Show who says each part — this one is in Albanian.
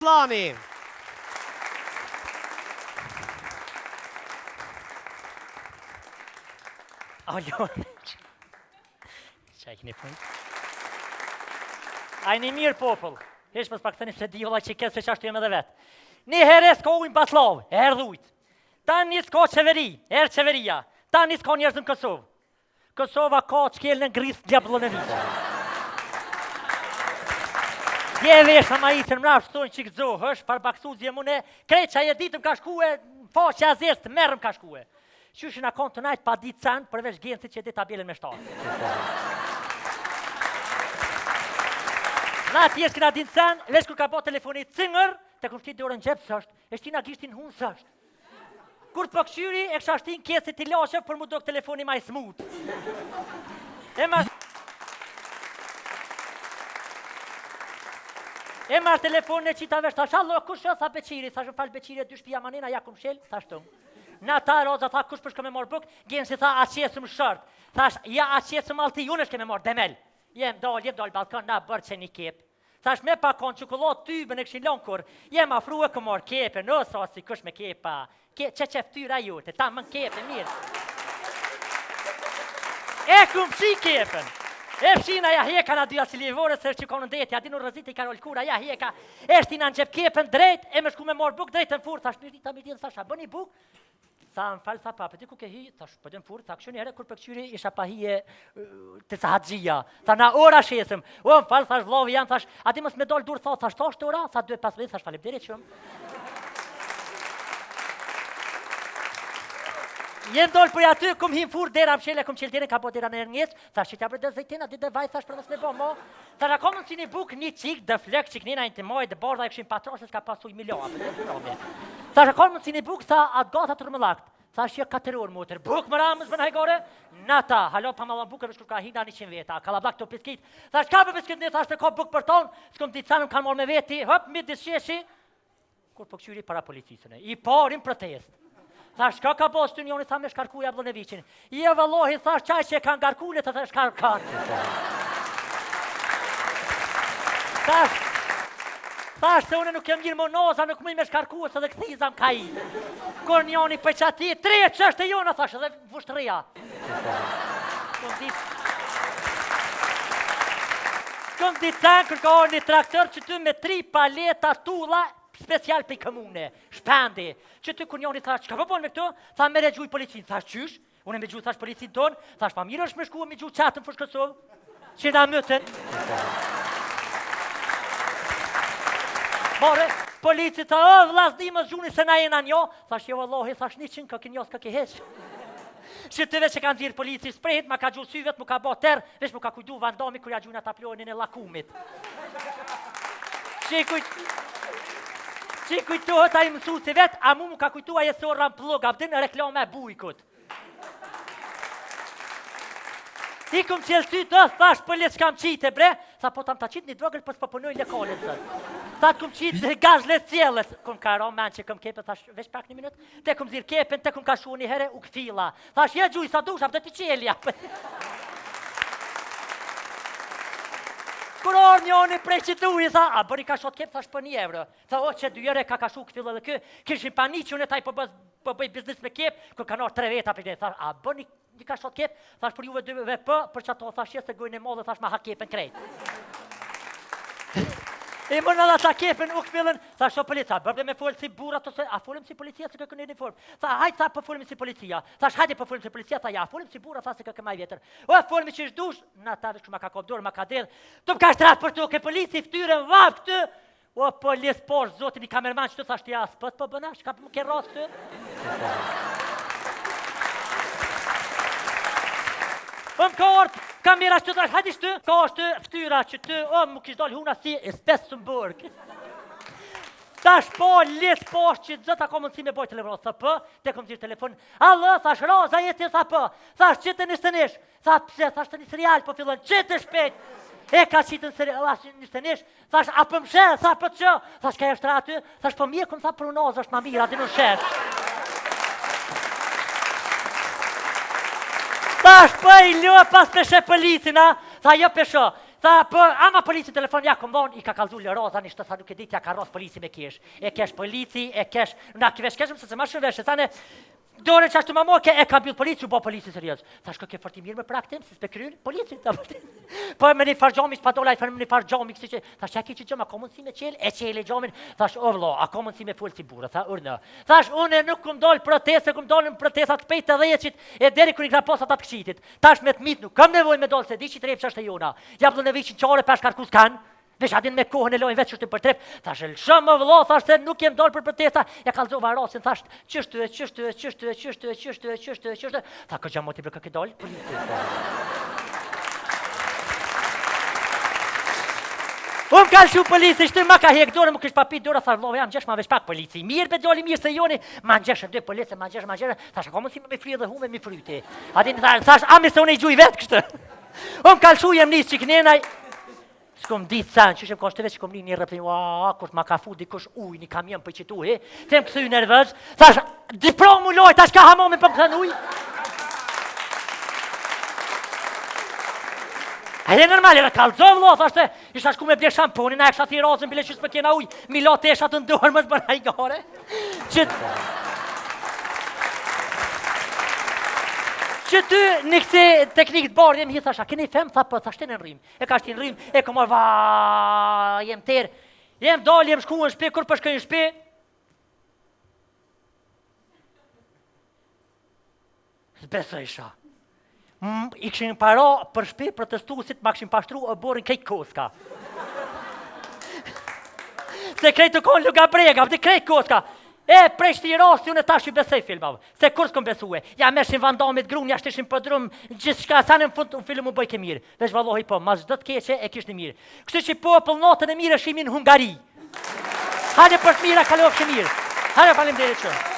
Speaker 1: Asllani.
Speaker 2: Alo. Qa e keni punë? A jeni mirë popull. Hiç mos pak thëni se di valla që këtë se qashtu jem edhe vetë. Një herë s'ka ujë në Batllavë, e erdh ujt. Tani s'ka qeveri, erdh qeveria. Tani s'ka njerëz në Kosovë. Kosova ka të shkelë në grith Jabllanoviq. Dje vesha maicën mrapsht, thonë që gëzohesh, par baksuzi e mune, krejt që aje ditëm ka shkue, në faqe azes të merrëm ka shkue. Qysh na konë të najtë pa ditë sen, përveç Gencit që e di tabelën me shtatë. Na tjerë s'kena ditë sen, veç kur ka bo telefoni cingër, te kum shti dorën n'xhep s'është, e shtina gishtin n'hun s'është. Kur të po kqyri, e kisha shti n'kese t'ilaqeve për mu dok telefoni ma i smut. E ma... E marr telefonin e qita vesh, thash, allo, kush o, tha Beqiri, thash, më fal Beqiri, dy shpia manena, ja kum shel, thash të. Na ta roza, tha, kush po shkon me marrë buk, Genci tha, a qesëm short, thash, ja, a qesëm alti, unë shke me marrë demel. Jem dal, jem dal balkon, na bërë që një kep. Thash me pa kon çokollatë tybën e kishin lënë kur jem afru e kom marr kepen o sa si kush me kepa ke qe qe ftyra jote ta mën kepe mirë e kum fshi kepen e fshina ja hjeka na dyja si livore se është që konë ndetje a din u rrezit i ka lkura ja hjeka e shtina në xhep kepen drejt e me shku me marr buk drejt në furrë thash mirëdita mirëdita thash a bëni buk Tha, më fal, tha, pa, po di ku ke hi, thash, po di n'furrë, tha, kështu një herë, kur po kqyri, isha pa hije te sahatxhia. Tha, na ora shesëm, o, më fal, thash, vllavi jam, thash, a di mos me dal dur, tha, thash, thash, të ora, tha, 2.15, thash, faleminderit shumë. Jem dal për aty, kum hi n'furrë, dera më shele, kum qel derën, ka bo dera në ngec, thash, që t'ja bre dhe zejtina, di dhe vaj, thash, për mos me bo, mo. Thash, a ka mundësi një bukë, një çikë, dhe flek, që kënina në të majë, dhe bardha e këshin patrosh, se s'ka pasu i milioa, për të të Thash, a ka mundësi një bukë, tha, atë gata të rëmëllakt. Thash, jo 4 orë motër, bukë më ramës, bën hajgore, nata, halo pa më bukë, veç kur ka hina 100 veta, kallabllak të piskit. Thash, ka për piskit një, thash, të ka bukë për tonë, s'kom ditë sa më kanë marrë me veti, hop, midis sheshi, Kur po kqyri para policisë, i pari n'protestë. Thash, çka ka bo shty njoni, tha me shkarku Jabllanoviqin. Jo, vallahi, thash, qaj që e ka ngarku, le të të shkarkan. Thash, thash se unë nuk jem njërë monoza, nuk muj me shkarku, se dhe këthiza më ka i. Kur njoni për që ati, tre që është e jona, thash, edhe vushtria. S'kom ditë. S'kom ditë sen, kur ka një traktor që ty me tri paleta tulla special për komune, shpendi. Që ty kur njoni tha, çka po bon me këto? Tha me regjuj policin. Thash qysh? Unë me gjuj thash policin tonë, thash pa mirë është me shku me gjuj qatën Fushë Kosovë, që na mytën. More, polici tha, o, vllazni mos gjuni se na jena njo, thash jo vallahi, thash 100 ka ki njo, s'ka ki heq. Që të veç e ka nxjerr polici sprejit, ma ka gju syvet, mu ka bo terr, veç mu ka kujtu Van Dami kur ja gjujnë ata plonin e llakumit. Që i kujt... Që i kujtohet ai mësuesi vet, a mu mu ka kujtu ai e sorra në plug, a din reklama e bujkut. I kum qelë sytë, thash për letë s'kam qitë, bre, tha po tam ta qitë një dvogël, po s'po punoj lokalet, thë. Tha të kum qitë gaz lotsjellës, kum ka ra men që kum kepe, thash, veç pak një minut, Te kum zirë kepen, te kum ka shu një herë, u këfilla. Thash, je gjuj, sa dush, apë të qelja. Kur orë njoni prej që tu i tha, a bëri ka shot kep, thash për një euro. Tha, o, që dy ere ka ka shu këfilla dhe kë, kishin pani që unë taj po, bëz, po bëj biznis me kep, kur kanë orë tre veta për thash, a bëni një ka shot kep, thash për juve dyve po, për që ato, thash jesë gojën e madhe, thash ma ha kepen krejt. E më në ata kepen, u këfillën, thash o polica, bërë me folë si burra të se, a folëm si policia se kërkën uniform. Tha, hajt, tha, po folëm si policia. Thash, hajde, po folëm si policia, tha, ja, folëm si burra, tha se kërkën ma i vjetër. O, folëm që është dush, na ta veç ma ka kop dorë, ma ka derdh, të më ka shtrat për të, ke polici, ftyrën, vap këtë, O polic poshtë zoti një kamerman që të thash ti as po po bëna, çka po më ke rras këtë? Po më ka ardh kamera që thash hajde shty, ka është fytyra që ty, o më kish dal huna si e Spesumburg. Thash po lic poshtë që zot a ka mundësi me boj telefon, tha po, te kom thirr telefon. Allo, thash Roza jeti tha po. Thash qite njëzet e nish, tha pse, thash të një serial po fillon, qite shpejt. E ka qitën serial, njëzet e nish, Thash, a për më sheh, tha për që? Thash, ka është aty? Thash, po mjekun, tha për unazë është ma mirë, aty në shesh. Thash, po i ljo pas peshe policin, a? Tha, jo pesho. Tha, po, ama polici telefon, ja, kom dhonë, i ka kallzu Lëroza, një shtë, tha, nuk e dit, ja ka rros polici me kesh. E kesh polici, e kesh, na kesh keshëm, se se ma shumë vesh, e thane, Dore që ashtu ma morë, ke e ka mbyll polici, u bo polici serioz. Thash, ke fort i mirë me praktim, si s'pe kryn, polici, ta Po me një farë gjami, s'pa dola, i farë me një farë gjami, kësi që, thash, ja ki që gjama, a ka mundësi me qelë, e qeli gjamin, thash, o vlo, a ka mundësi me folë si burrë, tha, urdhno. Thash, unë nuk kum dalë protestë, kum dalë në protestat pej të dhjeqit, e deri kur i ka pas ata të këqitit. Tash me të mitë nuk kam nevojë me dalë, se di që të repë që është e jona. Ja Jabllanoviqin qare, pesh karku s'kan, Veç atin me kohën e lojnë vetë që për trep, thash, lësho më vëlla, thash se nuk jem dalë për protesta, ja kallzova rastin, thash, qështu e qështu e qështu e qështu e qështu e qështu e qështu, tha këtë gjë moti për këtë dalë, Unë ka lëshu polici, shty ma ka hjek dorën, më kish papi dora, tha vëlla, jam gjesh ma veç pak polici. Mirë be djali mirë se joni, ma ngjeshëm dy policë, ma ngjeshëm, ma ngjeshëm, thash, a ka mundësi me fry edhe hume mi fryti. A din thash, thash, a mi se unë i gjuj vetë kështu. Unë ka lëshu jem nis që kënenaj, S'kom ditë sen, që shem ka shteve që kom një një rrëpin, ua, kur t'ma ka fu dikush ujë, një kamion për qitu, he, të jem këthy nervoz, thash, di pro mu lojë, tash ka hamomin për më këthen ujë. A je normal, edhe kallzo vëlla, thash se isha shku me ble shamponin, na e kisha thi razën bile që s'po kena ujë, mi la teshat në dorë mos bën ai gore. Që Që ty në kësi teknik të bardhë, jem hi, thash, a keni fem, tha, po, thash, të në rrimë. E ka shti në rrymë, e kom marrë, va, jem tërë, jem dalë, jem shku në shpi, kur po shkoj në shpi, S'besojsha. I kishin para për shpi protestuesit, ma kishin pashtru oborrin krejt koska. Se krejt të konë luga brega, dhe krejt koska. E, prej qëti rasti, unë e tash i besoj filmave. Se kur s'kom besue, ja mershin Van Dammit grun, ja shtishin podrum, gjithçka, sa në fund, unë film u bojke mirë. Veç vallohi po, mas çdo të keqe e kish një mirë. Kështu që po, për natën e mirë e shihmi në Hungari. Hajde për të mira, kalofshi mirë. Hajde, faleminderit shumë.